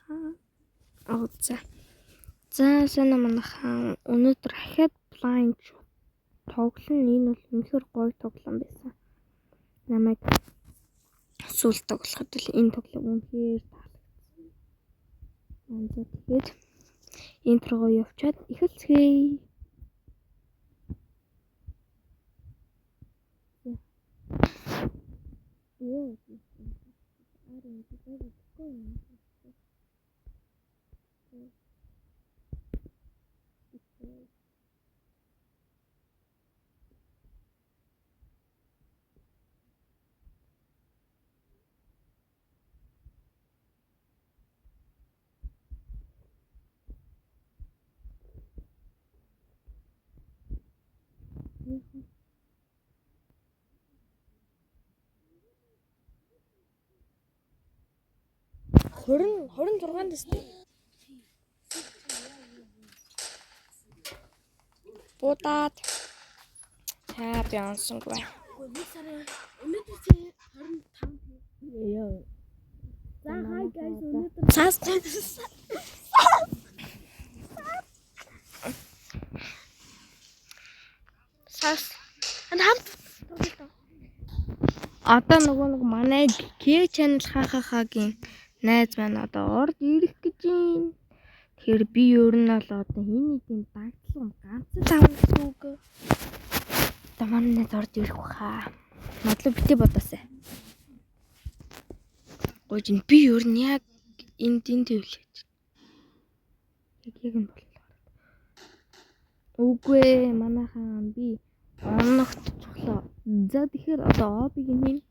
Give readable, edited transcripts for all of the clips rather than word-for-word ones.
Манайхаа. Аа за. За сайн уу манайхаа. Өнөөдөр ахиад blind тоглоно. Энэ бол үнэхээр гоё тоглоом байсан. Намайг сүүл тоглоход л энэ тоглоом үнэхээр таалагдсан. За тэгээд интрогоо явуучаад эхэлцгээе. Йоо. 20 26 дэстэй. Будаад та би онсонгүй. Нэг сарын өнөөдөр чи 25. Йоо. За hi guys, өнөөдөр цаас Сас. анд хамт тоглолоо. Одоо нөгөө нэг манай K channel хахахагийн найз маань одоо орд ирэх гэж байна. Тэгэхээр би ер нь бол одоо энэ эдийн дагдлан ганц л авах гэсэн үг. Одоо манай найз орд ирэх баха. Мадлуу битээ бодоосай. Гойж ин би ер нь яг энд энэ төвлөж. Яг яг нь боллоо. Үгүй ээ манайхан би оногтчихлоо. За тэгэхээр одоо обиг нь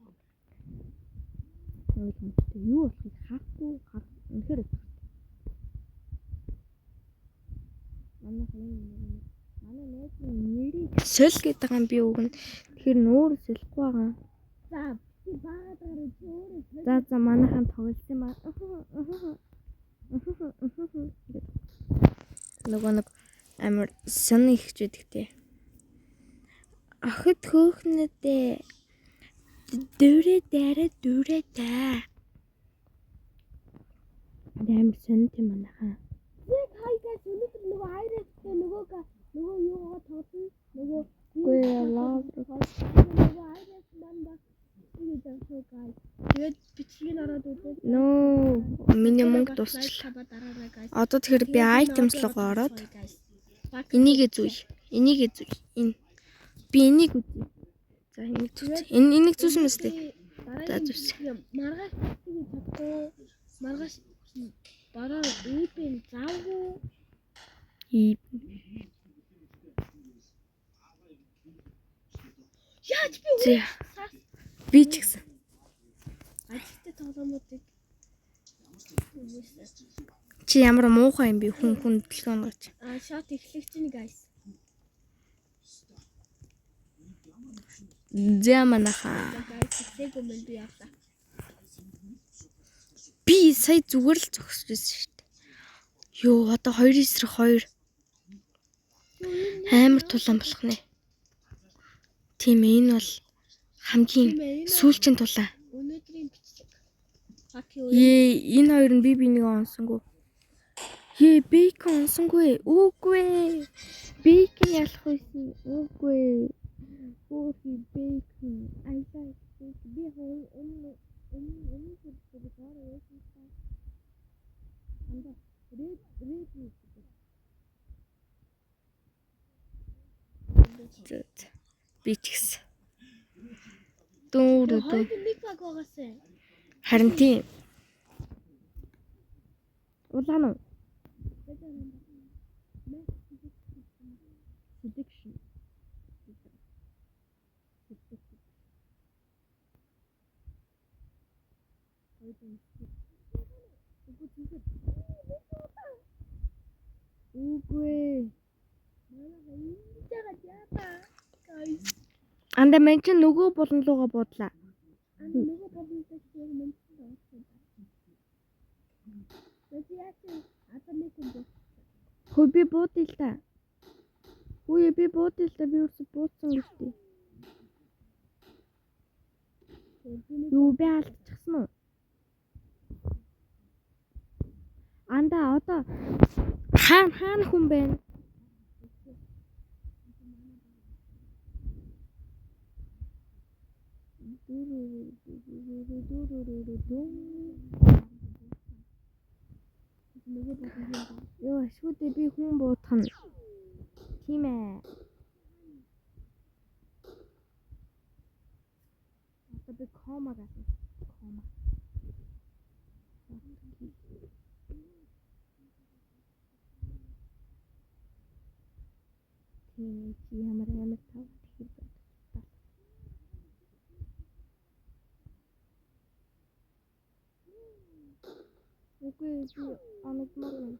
ойлгомжтой. Юу болохыг харахгүй хар үнэхээр өтөртэй. Манайхан энэ манай найзын нэрийг сөл гэдэг юм би өгнө. Тэгэхээр нөөр сөлөхгүй байгаа. За би баагаад гараа чи өөрөө За за манайхан тоглосон юм аа. Нөгөө нэг амар сонь их ч байдаг те. Охид хөөхнөдөө дөрөө дээрэ дөрөө даа. Амар сонь тийм манайхан. Яг hi guys, өнөөдөр нөгөө хайртай нөгөө нөгөө юугаа тоглоно нөгөө Үгүй ээ, love. Нөгөө хайртай маань бас ингэж авах guys. Тэгээд бичлэгийг ороод үзээ. Нөө миний мөнгө дуусчлаа. Дараарай guys. Одоо тэгэхээр би items руу ороод энийгээ зүй. Энийгээ зүй. Энэ би энийг үзье. За энийг зүйц. Энэ энийг зүйсэн мэт үү? За, зүйсэн. Маргааш тэгж чадахгүй. Маргааш бараа ивэн завгүй. И Яаж би зэ. Би ч гэсэн. ажилтны тоглоомуудыг Чи ямар муухай юм бэ? Хүн хүн дэлхий онгоч. А шот эхлэх чинь guys. Зэ манайхаа. За guys, эхлэегүй мэн би явлаа. Би сая зүгээр л зогсож байсан шүү дээ. Йоо, одоо 2 эсрэг 2 амар тулаан болох нэ. Тийм ээ, энэ бол хамгийн Тийм ээ, энэ сүүлчийн тулаан. Өнөөдрийн бичлэг. Fuck you. Ее, энэ хоёр нь би бинийг онсонгүй. Ее, бейкон онсонгүй. Үгүй ээ. Бейкон ялах байсан. Үгүй ээ. Хөөхи бейкон. I like bacon. Би өмнө өмнө өмнө бүр гоор байсан та. Анда red red гэдэг. Би ч гэсэн. Дүүр дүү. Хоёр нэг баг байгаасай. Харин тийм. Улаан уу? Selection. Үгүй ээ. Манай ингэж яагаад яатаа. Guys. Анда мэн чинь нөгөө булан руугаа буудлаа. Анд нөгөө боломжтой яг мэн чинь орсон. Тэт яа чи одоо нэг хүн бод. Хөө би буудъя л та. Үгүй би буудъя л та. Би өөрсө буудсан гэж дээ. Би нэг Юу би алдчихсан уу? Андаа одоо хаана хаана хүн байна? Йоо, ашгүй би хүн буудах нь. Тийм ээ. Одоо би кома гарна. Кома. Тийм чи ямар амар тав тэгэхээр бодож. Үгүй би оногдмоор байна.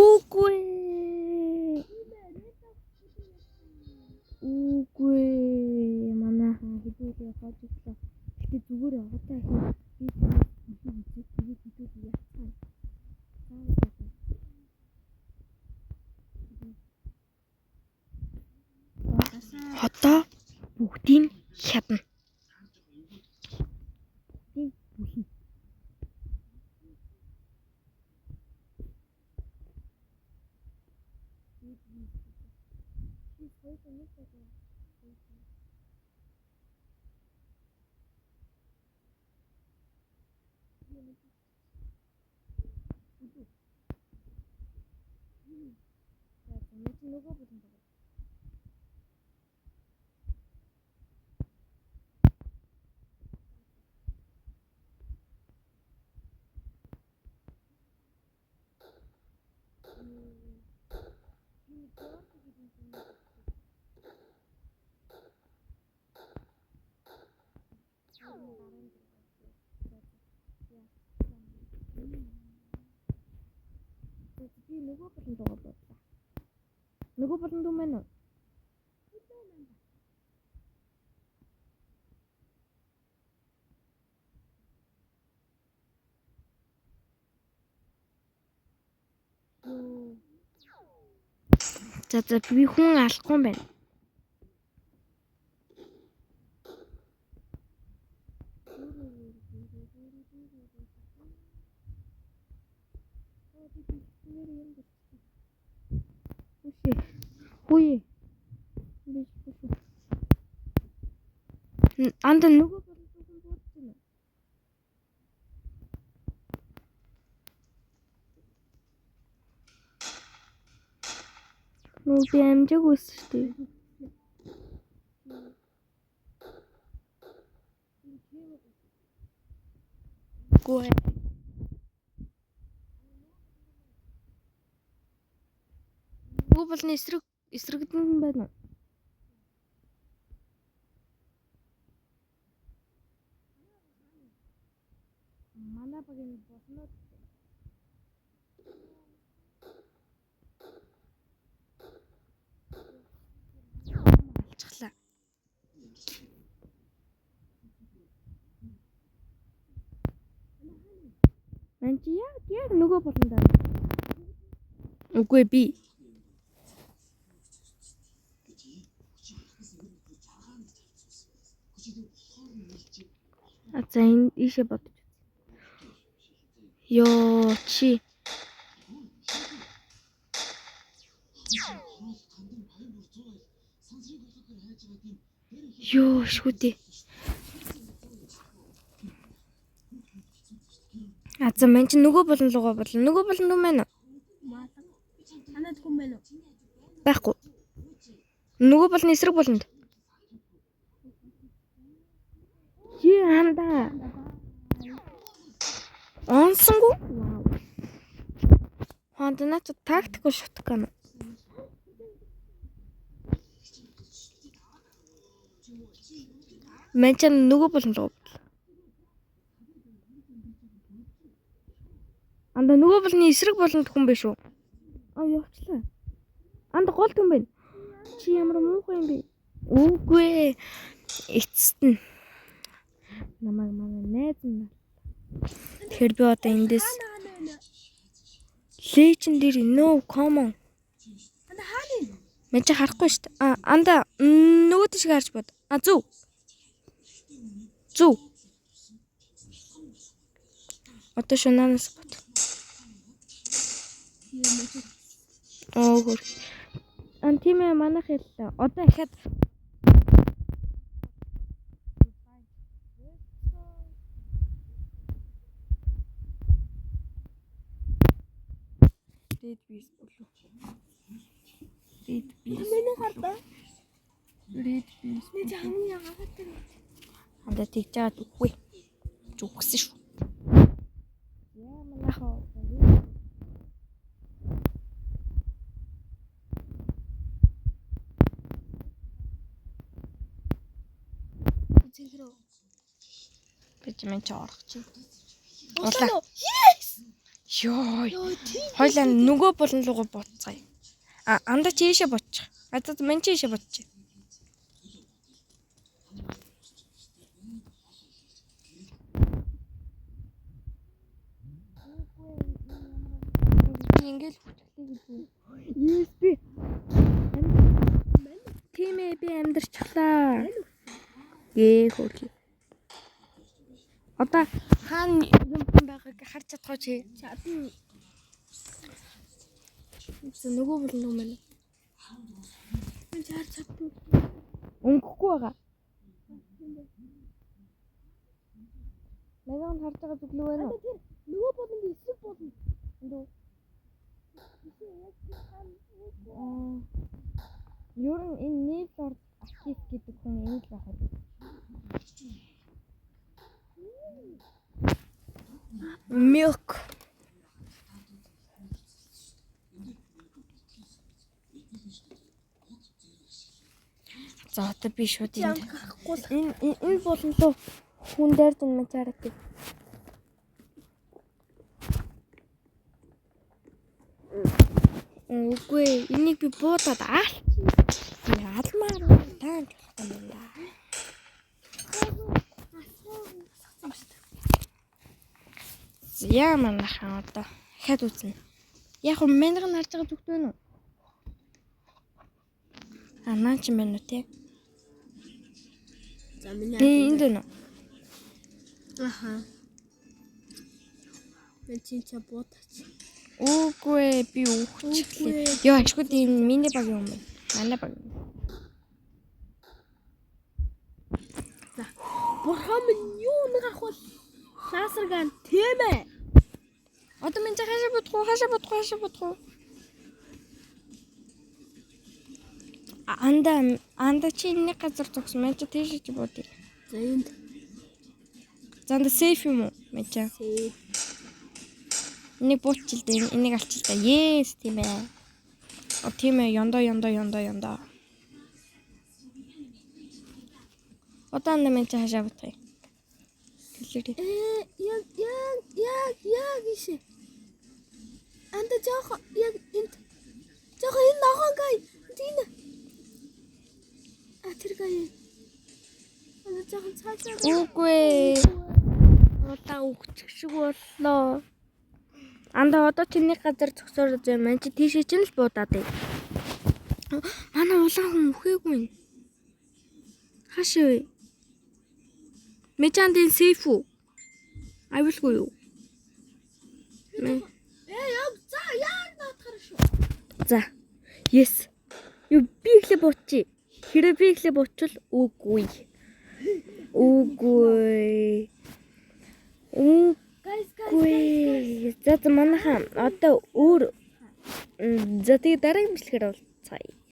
Үгүй. Үгүй манайхан хэдүүлээ хожигдлоо. Гэтэ зүгээр одоо их би үзээ тэгээд хэдүүл яцгаая. Одоо бүгдийг хядна. Бүгдийг бүлнэ. Нөгөө болон байгаа. Би нөгөө болон дуугаа бодлоо. Нөгөө болон дүү мэн үү? За за би хүн алахгүй юм байна. Хүй. Анда нөгөө болон хүн буудаж байна. Нүү би амжаагүй шүү дээ. Үгүй. Нөгөө болны эсрэг эсрэгдэн байна уу? Манай багийн болноо. Алчглаа. Ман чи яг нөгөө болондоо. Үгүй би. А за энэ ийшээ бодож үзье. Йоо чи. Йоо шүү дээ. А за ман чи нөгөө болон лугаа болон. Нөгөө болон дүү мэн үү? Танад хүн байна уу? Байхгүй. Нөгөө болон эсрэг болонд. Чи хандаа. Онсонгүй. Хонд наач тактикал шутган. Ман чи нөгөө болон лугаа бодлоо. Анда нөгөө болны эсрэг болонд хүн биш үү? А явчлаа. Анда гол хүн байна. Чи ямар муухай юм бэ? Үгүй. Эцэст нь намайг манай найз нь. Тэгэхээр би одоо эндээс Legendary no common. Анда хаана юм? Мэн чи харахгүй шүү дээ. А анда нөгөө тийш харж бод. А зүв. Зүв. Одоо шунаанаас бод. Оо хөр. Ан тийм ээ, манайх хэллээ. Одоо ахаад Red Beast болов. Red Beast. Миний хардаа. Red Beast. Нэг хамгийн агаатай. Андаа тэгж жаад үгүй. Зүгсэн шүү. Яа, манайх Зинхрөө. би ч мэн чи орох чинь. Улаан уу? Yes. Йоо. Йоо, тийм. Хоёлаа нөгөө болон руугаа буцгаая. А андаа чи ийшээ буцчих. А за, мэн чи ийшээ буцчих. Би ингээл хүчлээ гэж юм. Yes, би. Тийм ээ, би амьдрчлаа. Ээ хөөрхий. Одоо хаана юм байгааг харж чадах уу чи? Чадна. За, нөгөө болон руу мэн. Мен чар чадна. Өнгөхгүй байгаа. Манай харж байгаа зүглүү байна уу? Тэр нөгөө болонгийн эсрэг болно. Энд үү? Биш яг тэр хаана. Аа. Ер нь энэ Нийлорд Акис гэдэг хүн энд л байх юм. Milk. За, одоо би шууд энд Гарахгүй л. энэ болон руу хүн дээр зэн мачаарах гэж. Үгүй ээ, энийг би буудаад аалч. Би алмаар тааж болох юм да. Яа, манайхан, одоо хад үзнэ. Яг уу мянган харж байгаа зүгт байна уу? А наа чи байна уу те? За, миний Би энд байна уу? Аха. Мен чинь чи буудаач. Үгүй ээ, би үхчихлээ. Йоо, ашгүй, энэ миний баг юм байна. Манай баг. Бурхан минь, юу нэг ах бол laser gun тийм ээ. Одоо минь хаашаа бодох уу? Хаашаа бодох уу? Хаашаа бодох уу? Анда, анда, чи нэг газар зогсон. Мэн чи тийш чи буудъя. За, энд. За, анда safe юм уу? Мэн чи. Safe. Энийг буучил дээ. Энийг алчил да. Yes, тийм ээ. О, тийм ээ. Ёндоо, ёндоо, ёндоо, ёндоо. Одоо анда мэн чи хаашаа бодох юм? Хэлээрэй. Э яг яг яг яг ийшээ. Анда жоохон яг энд. Жоохон энэ ногоон гай. Тийм. А тэр гай. Анда жоохон цаашаа. Үгүй ээ. Одоо үхчих шиг боллоо. Анда одоо чи нэг газар зогсоор зөө, мэн чи тийшээ чинь л буудаад бай. Манай улаан хүн үхээгүй юм. Хаашаа вэ? Мэжанд энэ safe үү? Аюулгүй юу? Мэ. Э яг за яг наадахар шүү. За. Yes. Юу, би ихлэ буучи. Хэрэв би ихлэ буучвал үгүй. Үгүй. Үгүй. Guys, guys. За за, манайхан одоо өөр за, тэгээ дараагийн бичлэгээр уулзцаая.